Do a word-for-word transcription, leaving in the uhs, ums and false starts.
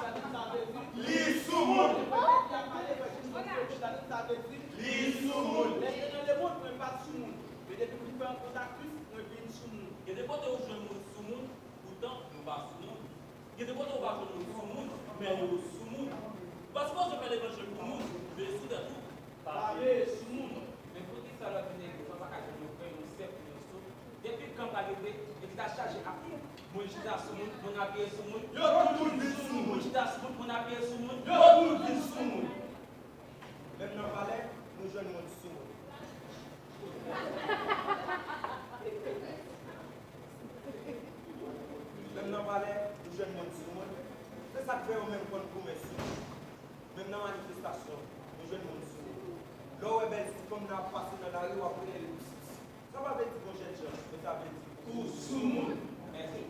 Li soumoun. Li soumoun. Lè m te nan lemonn, mwen pa t soumoun. Men depi m rive an kontak Kris, mwen vin soumoun. Gen de kote ou jwenn moun soumoun, poutan yo pa soumoun. Gen de kote ou pa jwenn moun soumoun, men yo soumoun. Ou pa sipoze fè levanjil pou moun, veye sou tèt ou. Pa veye sou moun. Men poukisa lòt vin legliz, ou pa ka jwenn yon frè, yon sè, yon sou? Depi kan pa rive, legliz la chaje ak moun. Moun chita sou moun, moun apiye sou moun. Yo tout vin sou moun. Moun chita sou moun, moun apiye sou moun. Yo tout vin sou moun. Menm nan palè, nou jwenn moun sou moun. Menm nan palè, nou jwenn moun sou moun. Se sa k fè yo menm konn goumen sou moun. Menm nan manifestasyon, nou jwenn moun sou moun. Lè w wè bèl ti fanm nan ap pase nan lari, w ap rele l. Sa pa vle di gon jènjan, men sa vle di ou soumoun. Mèsi.